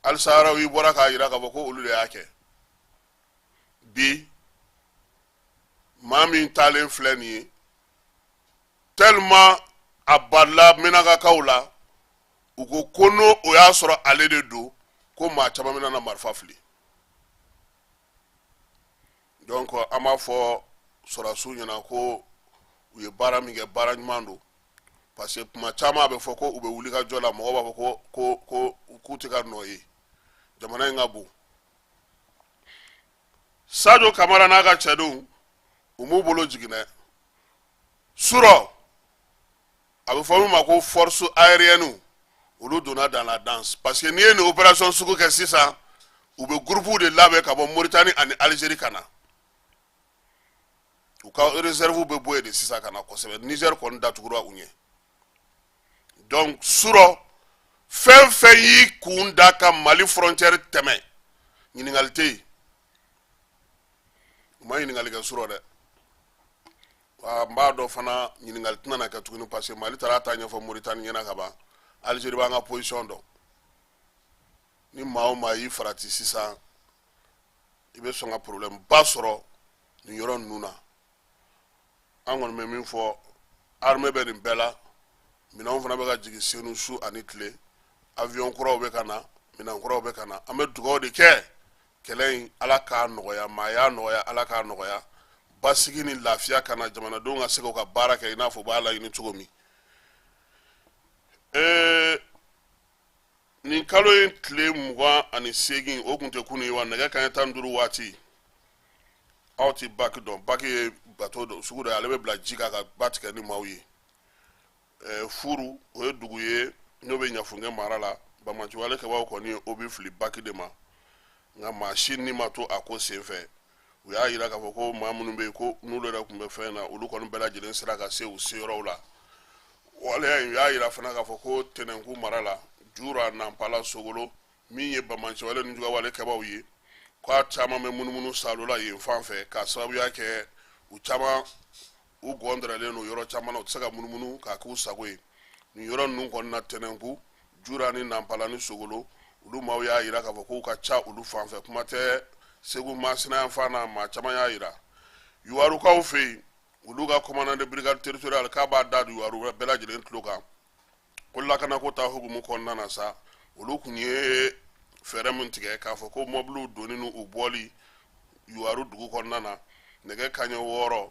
A: Alisaharawi bɔra k'a jira k'a fɔ ko olu de y'a kɛ. Bi maa min taalen filɛ nin ye, tellement a balila Menakakaw la, u ko ko n'o o y'a sɔrɔ ale de don, ko maa caman bɛna na marifa fili. Donc an b'a fɔ sɔrɔdasiw ɲɛna ko u ye baara min kɛ, baara ɲuman don, parce que kuma caman a bɛ fɔ ko u bɛ wuli ka jɔ la, mɔgɔw b'a fɔ ko k'u tɛ ka nɔ ye. Jamana in ka bon. Sadio Kamara n'a ka cɛdenw, u m'u bolo jigin dɛ. Surɔ, a bɛ fɔ min ma ko force aérienne, olu donna dans la danse, parce que n'i ye nin opération sugu kɛ sisan, u bɛ groupe de labɛn ka bɔ Mauritanie ani Algérie ka na. U ka réserve bɛ bɔ yen de sisan ka na kosɛbɛ. Niger kɔni datugura u ɲɛ. Donc surɔ, fɛn fɛn y'i kun da ka Mali frontière tɛmɛ, ɲininkali tɛ yen. U ma ɲininkali kɛ surɔ dɛ. Wa n b'a dɔn fana, ɲininkali tɛna na kɛ tuguni, parce que Mali taara ta ɲɛfɔ Mauritanie ɲɛna ka ban. Algérie b'an ka position dɔn. Ni maa o maa y'i farati sisan, i bɛ sɔn ka problème ba sɔrɔ nin yɔrɔ ninnu na. An kɔni bɛ min fɔ, armée bɛ nin bɛɛ la. Minɛnw fana bɛ ka jigin Senu su ani tile. Avion kuraw bɛ ka na, minɛn kuraw bɛ ka na. An bɛ dugawu de kɛ, kɛlɛ in, Ala k'a nɔgɔya, maa y'a nɔgɔya, Ala k'a nɔgɔya, basigi ni lafiya ka na, jamanadenw ka se k'u ka baara kɛ i n'a fɔ u b'a laɲini cogo min. Nin kalo in tile 28, o kun tɛ kunun ye wa, nɛgɛ kanɲɛ 15 waati. Aw ti baki dɔn. Baki ye bato dɔ sugu dɔ ye, ale bɛ bila ji kan ka ba tigɛ ni maaw ye. Furu, o ye dugu ye n'o bɛ Ɲafunke mara la. Banbaanciwale kɛbaaw kɔni ye obus fili baki de ma, nka maa si ni ma to a ko senfɛ. U y'a yira k'a fɔ ko maa minnu bɛ yen, ko n'olu yɛrɛ tun bɛ fɛn na, olu kɔni bɛɛ lajɛlen sera ka se u seyɔrɔw la. Waleya in, u y'a yira fana k'a fɔ ko Tɛnɛnku mara la, Jura, Nanpala, Sogolo, min ye banbaanciwale ni jugawale kɛbaaw ye, k'a caman bɛ munumunu salo la yen fan fɛ, k'a sababuya kɛ u caman u gɔndɛrɛlen don yɔrɔ caman na, u tɛ se ka munumunu k'a k'u sago ye nin yɔrɔ ninnu kɔni na. Tɛnɛnku, Jura ni Nanpala ni Sogolo, olu maaw y'a yira k'a fɔ k'u ka ca olu fan fɛ. Kuma tɛ Segu Masina yan fan na, maa caman y'a yira. Yuwarukaw fɛ yen, olu ka commandant de brigade territoriale k'a b'a da don Yuwaru bɛɛ lajɛlen tulo kan ko lakanako ta hukumu kɔnɔna na sa, olu kun ye fɛɛrɛ min tigɛ k'a fɔ ko mɔbiliw donni n'u bɔli Yuwaru dugu kɔnɔna na, nɛgɛ kanɲɛ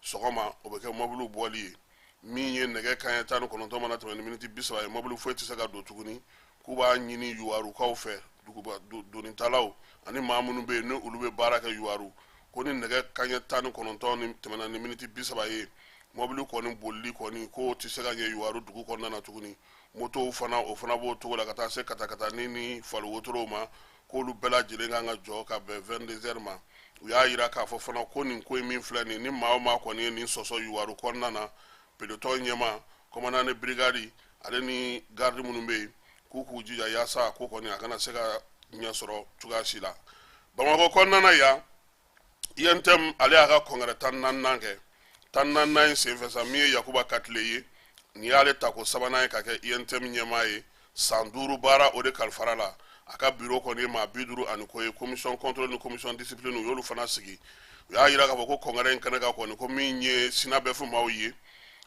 A: 6 sɔgɔma, o bɛ kɛ mɔbiliw bɔli ye. Min ye nɛgɛ kanɲɛ 19 mana tɛmɛ ni miniti 30 ye, mɔbili foyi tɛ se ka don tuguni. K'u b'a ɲini Yuwarukaw fɛ, duguba donitalaw ani maa minnu bɛ yen ni olu bɛ baara kɛ Yuwaru, ko ni nɛgɛ kanɲɛ 19 ni tɛmɛna ni miniti 30 ye, mɔbili kɔni bolili kɔni, k'o tɛ se ka ɲɛ Yuwaru dugu kɔnɔna na tuguni. Motow fana, o fana b'o cogo la, ka taa se katakatani ni fali wotorow ma, k'olu bɛɛ lajɛlen kan ka jɔ ka bɛn 22 heures ma. U y'a yira k'a fɔ fana ko nin ko in min filɛ nin, ni maa o maa kɔni ye nin sɔsɔ Yuwaru kɔnɔna na, peloton ɲɛmaa, commandant de brigade, ale ni garde minnu bɛ yen, k'u k'u jija yaasa a ko kɔni a kana se ka ɲɛ sɔrɔ cogoya si la. Bamakɔ kɔnɔna na yan, UNTM, ale y'a ka congrès 14nan kɛ. 14nan in senfɛ sa, min ye Yakuba Katile ye, nin y'ale tako sabanan ye ka kɛ UNTM ɲɛmaa ye. San 5 baara, o de kalifara la. A ka bureau kɔni ye maa 50 ani kɔ ye. Commission contrôle ni commission discipline, u y'olu fana sigi. U y'a yira k'a fɔ ko congrès in kɛnɛ kan kɔni, ko min ye SYNABEF maaw ye,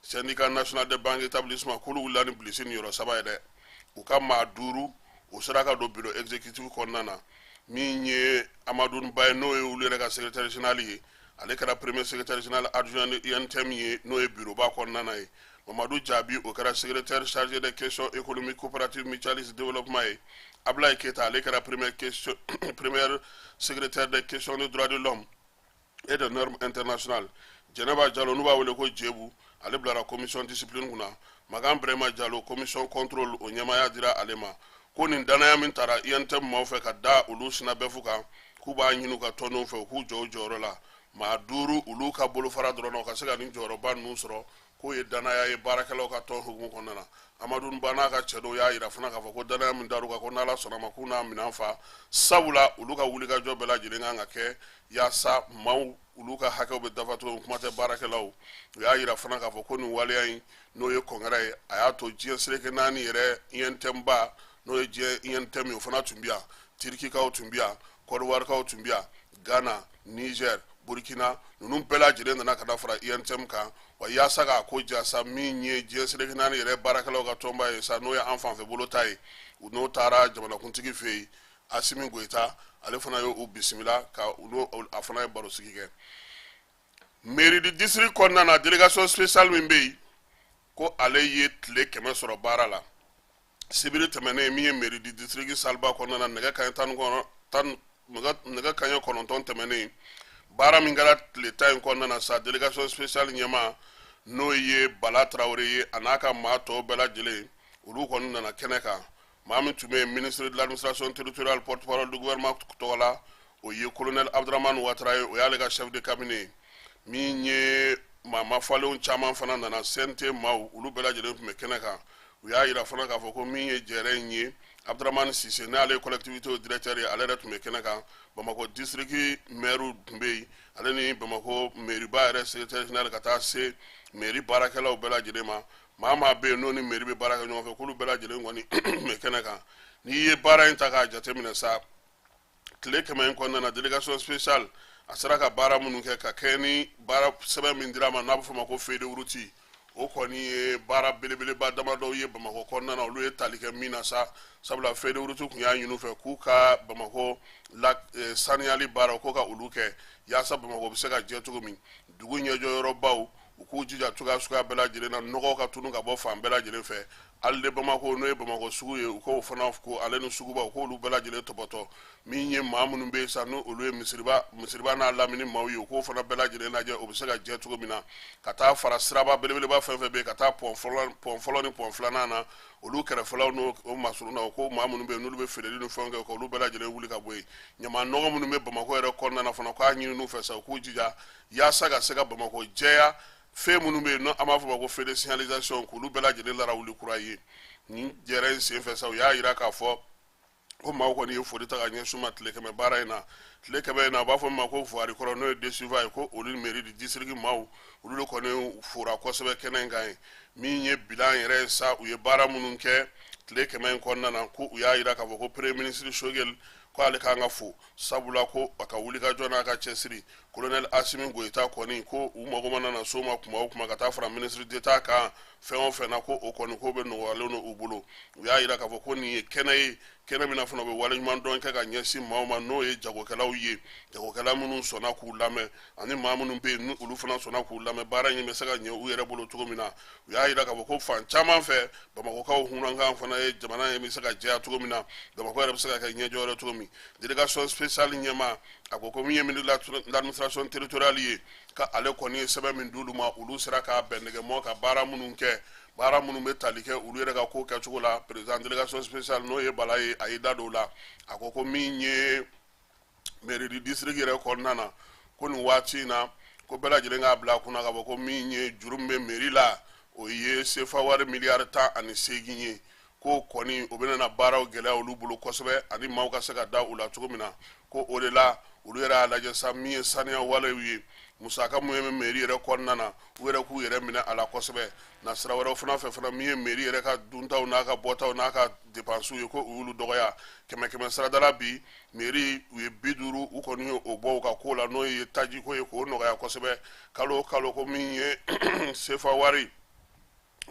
A: Syndicat national des banques établissements, k'olu wulila ni bilisi niyɔrɔ saba ye dɛ. U ka maa 5, o sera ka don bureau exécutif kɔnɔna na. Min ye Amadu Ba ye, n'o ye olu yɛrɛ ka secrétaire général ye, ale kɛra premier secrétaire général adjoint de UNTM ye, n'o ye bureau ba kɔnɔna na ye. Mamadu Jaabi, o kɛra secrétaire chargé des questions économiques, coopérative, mutualiste, développement ye. Ablaye Keta, ale kɛra premier question, premier secrétaire des questions de droits de l'homme et de normes internationales. Jɛnɛba Jalo, n'u b'a wele ko Jebu, ale bilara commission discipline kunna. Magan Brema Jalo, commission contrôle, o ɲɛmaaya dira ale ma. Ko nin danaya min tara UNTM maaw fɛ ka da olu SYNABEF kan, k'u b'a ɲini u ka tɔndenw fɛ, u k'u jɔ u jɔyɔrɔ la. Maa duuru, olu ka bolofara dɔrɔn na, u ka se ka nin jɔyɔrɔba ninnu sɔrɔ, k'o ye danaya ye baarakɛlaw ka tɔn hukumu kɔnɔna na. Amadu Ba n'a ka cɛ dɔw y'a yira fana k'a fɔ ko danaya min dar'u kan, ko n'Ala sɔnna ma, k'u n'a minɛn fa, sabula olu ka wulikajɔ bɛɛ lajɛlen kan ka kɛ yaasa maaw olu ka hakɛw bɛ dafa cogo min, kuma tɛ baarakɛlaw. U y'a yira fana k'a fɔ ko nin waleya in, n'o ye congrès ye, a y'a to diɲɛ seleke naani yɛrɛ UNTM ba, n'o ye diɲɛ UNTM ye, o fana tun bɛ yan. Tirikikaw tun bɛ yan, Kɔdiwarikaw tun bɛ yan, Ghana, Niger, Burkina, ninnu bɛɛ lajɛlen nana ka na fara UNTM kan. Wa yaasa k'a ko jasa, min ye diɲɛ seleke naani yɛrɛ baarakɛlaw ka tɔnba ye sa, n'o ye an fanfɛ bolo ta ye, u n'o taara jamanakuntigi fɛ yen, Asimi Goyita, ale fana ye u bisimila ka n'o a fana ye barosigi kɛ. Mairie du district kɔnɔna na, délégation spéciale min bɛ yen, ko ale ye tile 100 sɔrɔ baara la sibiri tɛmɛnen. Min ye mairie du district saliba kɔnɔna na, nɛgɛ kanɲɛ tan ni kɔnɔ tan nɛgɛ kanɲɛ 9 tɛmɛnen, baara min kɛra tile 10 in kɔnɔna na sa, délégation spéciale ɲɛmaa, n'o ye Bala Tarawele ye, a n'a ka maa tɔw bɛɛ lajɛlen, olu kɔni nana kɛnɛ kan. Maa min tun bɛ yen, ministre de l'Administration territoriale, porte-parole du gouvernement tɔgɔ la, o ye colonel Abdramane Ouattara ye, o y'ale ka chef de cabinet ye. Min ye maa mafalenw caman fana nana, CNT maaw, olu bɛɛ lajɛlen tun bɛ kɛnɛ kan. U y'a yira fana k'a fɔ ko min ye jɛrɛ in ye, Abdramane Sise, n'ale ye collectivité directeur ye, ale yɛrɛ tun bɛ kɛnɛ kan. Bamakɔ district maire tun bɛ yen, ale ni Bamakɔ mairie ba yɛrɛ secrétaire général, ka taa se mairie baarakɛlaw bɛɛ lajɛlen ma. Maa maa bɛ yen n'o ni mairie bɛ baara kɛ ɲɔgɔn fɛ, k'olu bɛɛ lajɛlen kɔni bɛ kɛnɛ kan. N'i ye baara in ta k'a jateminɛ sa, tile 100 in kɔnɔna na, délégation spéciale a sera ka baara minnu kɛ ka kɛɲɛ ni baara sɛbɛn min dira a ma, n'a bɛ fɔ o ma ko feuille de route, o kɔni ye baara belebeleba damadɔw ye Bamakɔ kɔnɔna na, olu ye tali kɛ min na sa. Sabula feuille de route tun y'a ɲini u fɛ k'u ka Bamakɔ la saniyali baara ko ka olu kɛ, yaasa Bamakɔ bɛ se ka jɛ cogo min. Dugu ɲɛjɔyɔrɔbaw, u k'u jija cogoya suguya bɛɛ lajɛlen na, nɔgɔ ka tunu ka bɔ fan bɛɛ lajɛlen fɛ. Halles de Bamako, n'o ye Bamakɔ sugu ye, u k'o fana ko ale ni suguba, u k'olu bɛɛ lajɛlen tɔpɔtɔ. Min ye maa minnu bɛ yen sa, n'o olu ye misiriba n'a lamini maaw ye, u k'o fana bɛɛ lajɛlen lajɛ, o bɛ se ka jɛ cogo min na. Ka taa fara siraba belebeleba fɛn fɛn bɛ yen, ka taa pɔn fɔlɔ ni pɔn filanan na, olu kɛrɛfɛlaw n'o o masurun na, u ko maa minnu bɛ yen n'olu bɛ feereli ni fɛnw kɛ, k'olu bɛɛ lajɛlen wuli ka bɔ yen. Ɲama nɔgɔ minnu bɛ Bamakɔ yɛrɛ kɔnɔna na fana, k'a ɲini n'u fɛ sa, u k'u jija yaasa ka se ka Bamakɔ jɛya. Fɛn minnu bɛ yen n'an b'a fɔ ma ko feux de signalisation, k'olu bɛɛ lajɛlen larawuli kura ye. Nin jɛrɛ in senfɛ sa, u y'a yira k'a fɔ ko maaw kɔni ye foli ta ka ɲɛsin u ma tile 100 baara in na. Tile 100 in na, u b'a fɔ min ma ko voirie kɔrɔ, n'o ye DSUVA ye, ko olu mairie du district maaw, olu de kɔni fora kosɛbɛ kɛnɛ in kan ye. Min ye bilan yɛrɛ ye sa, u ye baara minnu kɛ tile 100 in kɔnɔna na, ko u y'a yira k'a fɔ ko premier ministre Choguel, ko ale kan ka fo, sabula ko a ka wulikajɔ n'a ka cɛsiri, colonel Asimi Goyita kɔni, ko u mago mana na s'o ma kuma o kuma, ka taa fara ministre d'État kan fɛn o fɛn na, ko o kɔni ko bɛ nɔgɔyalen don u bolo. U y'a yira k'a fɔ ko nin ye kɛnɛ ye, kɛnɛ min na fana u bɛ waleɲuman dɔn kɛ ka ɲɛsin maaw ma, n'o ye jagokɛlaw ye, jagokɛla minnu sɔnna k'u lamɛn, ani maa minnu bɛ yen ni olu fana sɔnna k'u lamɛn, baara in bɛ se ka ɲɛ u yɛrɛ bolo cogo min na. U y'a yira k'a fɔ ko fan caman fɛ, Bamakɔkaw hunrankan fana ye jamana in bɛ se ka jɛya cogo min na, Bamakɔ yɛrɛ bɛ se ka kɛ ɲɛjɔyɔrɔ cogo min. Délégation spéciale ɲɛmaa, a ko ko min ye ministre de l'Administration territoriale ye, ka ale kɔni ye sɛbɛn min d'olu ma, olu sera k'a bɛn nɛgɛmɔ ka baara minnu kɛ, baara minnu bɛ tali kɛ olu yɛrɛ ka ko kɛcogo la. Président délégation spéciale, n'o ye Bala ye, a y'i da don o la. A ko ko min ye mairie du district yɛrɛ kɔnɔna na, ko nin waati in na, ko bɛɛ lajɛlen k'a bila a kunna k'a fɔ ko min ye juru min bɛ mairie la, o ye sefa wari miliyari 18 ye. Ko kɔni o bɛna na baaraw gɛlɛya olu bolo kosɛbɛ, ani maaw ka se ka da u la cogo min na. Ko o de la, olu yɛrɛ y'a lajɛ sa, min ye saniya walew ye, musaka mun ye mairie yɛrɛ kɔnɔna na, u yɛrɛ k'u yɛrɛ minɛ a la kosɛbɛ. Na sira wɛrɛw fana fɛ fana, min ye mairie yɛrɛ ka duntaw n'a ka bɔtaw n'a ka dépenses ye, ko u y'olu dɔgɔya kɛmɛ kɛmɛ sarada la. Bi mairie, u ye 50, u kɔni ye o bɔ u ka ko la, n'o ye tajiko ye, k'o nɔgɔya kosɛbɛ kalo o kalo. Ko min ye sefa wari,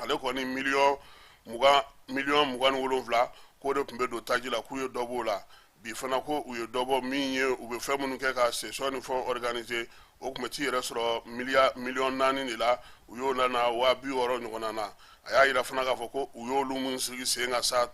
A: ale kɔni miliyɔn 20, miliyɔn 27, k'o de tun bɛ don taji la, k'u ye dɔ b'o la. Bi fana ko u ye dɔ bɔ min ye u bɛ fɛn minnu kɛ ka session ni fɛn organiser, o tun bɛ t'i yɛrɛ sɔrɔ 4 miliyɔn de la, u y'o nana 60.000 ɲɔgɔnna na. A y'a yira fana k'a fɔ ko u y'olu min sigi sen kan sa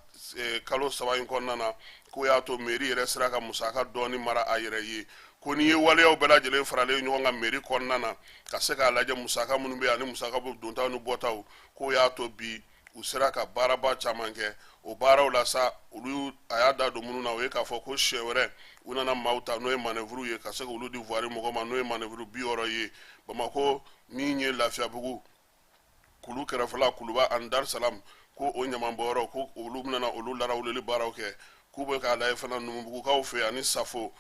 A: kalo 3 in kɔnɔna na, k'o y'a to mairie yɛrɛ sera ka musaka dɔɔni mara a yɛrɛ ye. Ko n'i ye waleyaw bɛɛ lajɛlen faralen ɲɔgɔn kan mairie kɔnɔna na, ka se k'a lajɛ musaka minnu bɛ yen ani musaka bɛ dontaw ni bɔtaw, k'o y'a to bi u sera ka baaraba caman kɛ. O baaraw la sa, olu a y'a da don minnu na, o ye k'a fɔ ko siɲɛ wɛrɛ u nana maaw ta, n'o ye manœuvre ye, ka se k'olu di voirie mɔgɔw ma, n'o ye manœuvre 60 ye Bamakɔ, min ye Lafiyabugu, kulu kɛrɛfɛla, Kuluba ani Darusalam, ko o ɲamanbɔyɔrɔ, ko olu bɛna olu larawulili baaraw kɛ. K'u bɛ k'a lajɛ fana Numubugukaw fɛ ani Safo,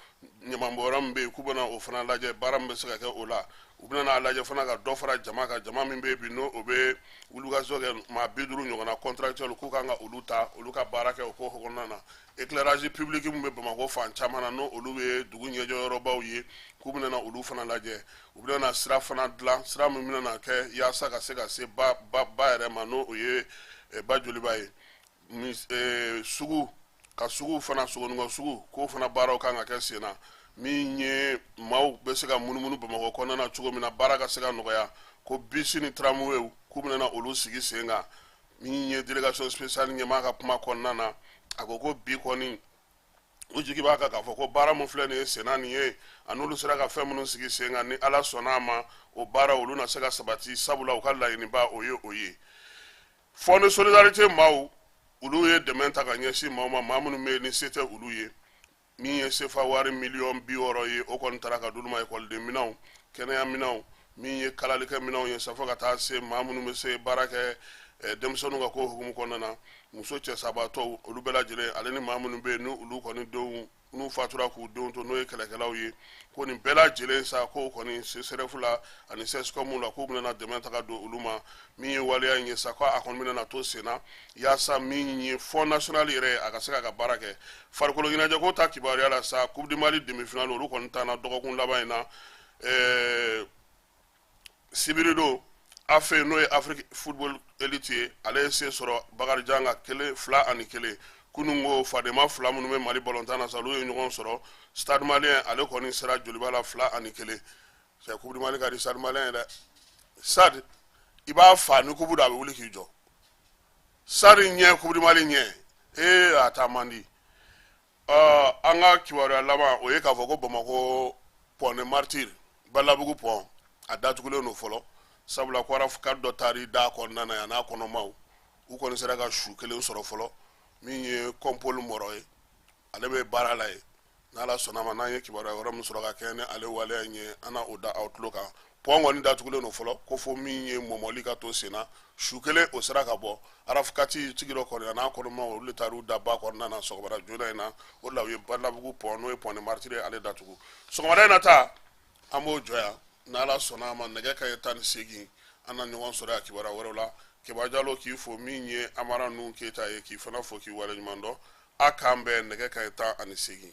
A: ɲamanbɔyɔrɔ min bɛ yen, k'u bɛna o fana lajɛ, baara min bɛ se ka kɛ o la. U bɛna a lajɛ fana ka dɔ fara jama kan, jama min bɛ yen bi, n'o o bɛ wulikajɔ kɛ, maa 50 ɲɔgɔnna contractuel, k'u kan ka olu ta, olu ka baara kɛ o ko kɔnɔna na. Éclairage public min bɛ Bamakɔ fan caman na, n'o olu bɛ dugu ɲɛjɔyɔrɔbaw ye, k'u bɛna olu fana lajɛ. U bɛna sira fana dilan, sira min bɛna kɛ yaasa ka se ka se ba yɛrɛ ma, n'o o ye ba Joliba ye. Sugu ka sugu fana, Sogonikɔ sugu, k'o fana baaraw kan ka kɛ sen na, min ye maaw bɛ se ka munumunu Bamakɔ kɔnɔna na cogo min na, baara ka se ka nɔgɔya, ko bisi ni tramway, k'u bɛna olu sigi sen kan. Min ye délégation spéciale ɲɛmaa ka kuma kɔnɔna na, a ko ko bi kɔni u jigi b'a kan k'a fɔ ko baara min filɛ nin ye senna nin ye, a n'olu sera ka fɛn minnu sigi sen kan, ni Ala sɔnna a ma, o baara olu na se ka sabati, sabula u ka laɲiniba o ye o ye. Fonds de solidarité maaw, olu ye dɛmɛ ta ka ɲɛsin maaw ma, maa minnu bɛ yen ni se tɛ olu ye. Min ye sefa wari 60 miliyɔn ye, o kɔni taara ka d'olu ma, ekɔliden minɛnw, kɛnɛya minɛnw, min ye kalalikɛ minɛnw ye, safo ka taa se maa minnu bɛ se baara kɛ denmisɛnninw ka ko hukumu kɔnɔna na, muso cɛ sabatɔw, olu bɛɛ lajɛlen, ale ni maa minnu bɛ yen ni olu kɔni denw n'u fatura k'u denw to, n'o ye kɛlɛkɛlaw ye, ko nin bɛɛ lajɛlen sa, k'o kɔni CSRéf la ani CSCOM la, k'u bɛna dɛmɛ ta ka don olu ma. Min ye waleya in ye sa, ko a kɔni bɛna to sen na yaasa min ye Fonds national yɛrɛ ye, a ka se k'a ka baara kɛ. Farikolo ɲɛnajɛko ta kibaruya la sa, Coupe du Mali demi-finale, olu kɔni taana dɔgɔkun laban in na. Sibiridon, AFE, n'o ye Afrique Football Elite ye, ale ye se sɔrɔ Bakarijan ka kelen 2-1. Kunun ko fadema fila minnu bɛ Mali balontan na sa, olu ye ɲɔgɔn sɔrɔ. Stade Malien, ale kɔni sera Joliba la 2-1. Cɛ, Coupe du Mali ka di Stade Malien ye dɛ. Stade, i b'a fa ni coupe don, a bɛ wuli k'i jɔ. Stade ɲɛ, Coupe du Mali ɲɛ, ee, a taa man di. An ka kibaruya laban, o ye k'a fɔ ko Bamakɔ pont des Martyrs, Balabugu pont, a datugulen don fɔlɔ, sabula ko ka dɔ taari da kɔnɔna na yan n'a kɔnɔmaw, u kɔni sera ka su kelen sɔrɔ fɔlɔ. Min ye kɔnpoli mɔrɔ ye, ale bɛ baara la yen. N'Ala sɔnna ma, n'an ye kibaruya wɛrɛ min sɔrɔ ka kɛ ni ale waleya in ye, an na o da aw tulo kan. Pont kɔni datugulen don fɔlɔ, ko fo min ye mɔmɔli ka to sen na. Su kelen o sera ka bɔ. Arafukati tigi dɔ kɔni a n'a kɔnɔmaw, olu de taar'u da ba kɔnɔna na sɔgɔmada joona in na. O de la u ye Balabugu pont, n'o ye pont des Martyrs ye, ale datugu. Sɔgɔmada in na ta, an b'o jɔ yan. N'Ala sɔnna a ma, nɛgɛ kanɲɛ 18, an na ɲɔgɔn sɔrɔ yan kibaruya wɛrɛw la. Keba Jalo k'i fo, min ye Amara Nuhu Keyita ye, k'i fana fo k'i waleɲuman dɔn. A k'an bɛn nɛgɛ kanɲɛ 18.